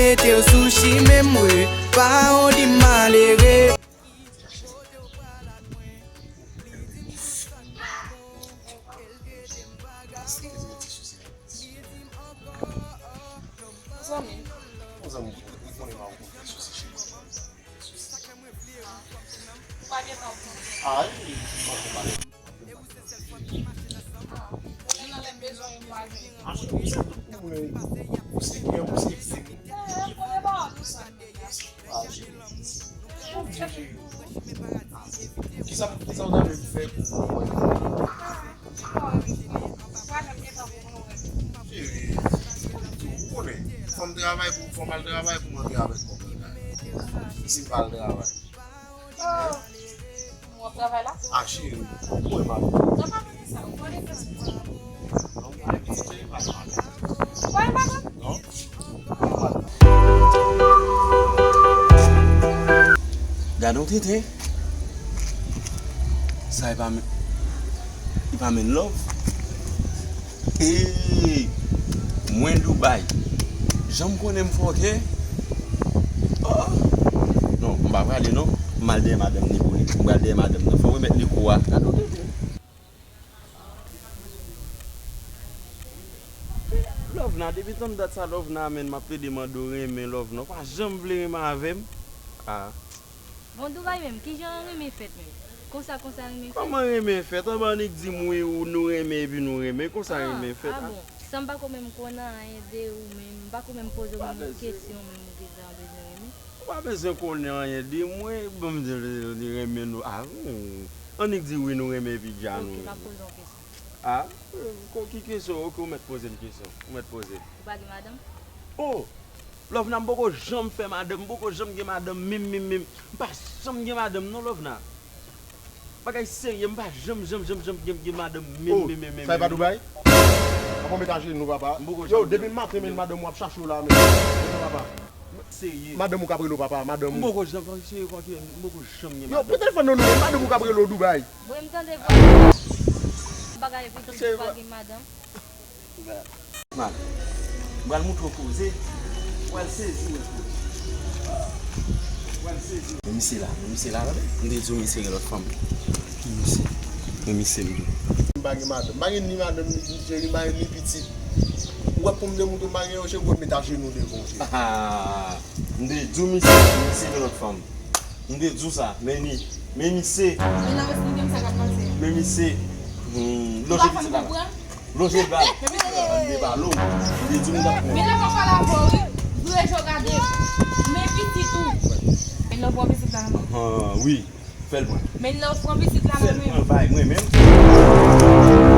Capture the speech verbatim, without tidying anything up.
Mete w sou chimen m, wi, pa yon di malere. Zanmi. Yon zanmi, ou konnen m a konfyans sou se cheri. Ou pa gen tan pou mwen. Ah, wi, wi, wi. Ou gen nan lè m bezwen ou pa gen. Ah, cheri, ou se tout pou mwen. Ou se kè, ou se zemi. Eh, mwen pa konn sa. Ah, cheri. Kisa, kisa w ta vle m fè pou ou? Cheri, ou konnen, fò m travay pou, fò m al travay pou m antre avèk kòb la. E si m pa al travay? W ap travay la? Ah, cheri, ou konnen m ap. Non, pa konnen sa, ou konnen sa. Non, m pa konnen, cheri, pa konnen. Ou konnen pa konnen? Non. Gade yon tenten. Sa e pa men, e pa men love. Hey, mwen Dubai. Jan m konnen m fòkè. Oh. Non, m pa prale non. M al dèyè madanm ni pou li. M pral dèyè madanm nan. Fò w remèt li kou a. Gade yon tenten. Lovna, depi tann dat sa, Lovna, men m ap plede mande w renmen, Lovna. Ou pa janm vle renmen avè m. Ah. Bon, Dubai menm, kijan renmen fèt menm? Konsa, konsa renmen fèt? Kòman renmen fèt? Anba annik di m wi, ou, nou renmen epi nou renmen. Konsa renmen fèt? Ah, ah bon. San m pa ko menm konnen anyen de ou menm, m pa ko menm poze w menm kesyon menm ou gentan bezwen renmen. Ou pa bezwen konnen anyen de mwen, bon, m di, di, di renmen nou. Ah, hmm. Annik di wi nou renmen epi dja nou. Ok, m ap poze yon kesyon. Ah, ko-, ki kesyon? Ok, ou mèt poze m kesyon. Ou mèt poze m. Ou pa gen madanm? Oh! Lovna, m poko janm fè madanm, m poko janm gen madanm, menm, menm, menm. M pa janm gen madanm, non, Lovna. Bagay serye, m pa janm, janm, janm, janm gen, gen madanm, menm, oh, menm, menm, menm. Sa e pa Dubai? Papa, mete ajenou, papa. M poko janm gen. Yo, depi maten, men madanm w ap chache w la, men. Papa. Serye. Madanm ou k ap rele w papa, madanm ou. M poko janm, serye, fòk m poko janm gen madanm. Yo, pran telefòn nan nou, men madanm ou k ap rele w Dubai. Bon, m tande vwa. Bagay epi tou pa gen madanm. Mal. M pral montre w koze. W al sezi w, w al sezi. Men misye la, men misye la, tande. M te di w misye gen lòt fanm. Ki misye? Men misye m di w. M pa gen madanm. M pa gen ni madanm, ni cheri, m pa gen ni pitit. Ou wè pou m demontre w m pa gen yon cheri, ou wè m met ajenou devan w, cheri. M te di w misye, misye gen lòt fanm. M te di w sa, men ni, men misye. Men nan esplike m sa k ap pase a. Men misye. Hmm, lonje pitit la. Lonje l ba. Men misye. An de ba lo. M te di w m t ap pran. Men lè m ap pale avè w, wi. Vire je w gade. Men pitit ou. Men lè w pran pitit la nan men. Ah, wi. Fè l pran. Men lè w pran pitit la nan men. Fè l pran bay mwen menm.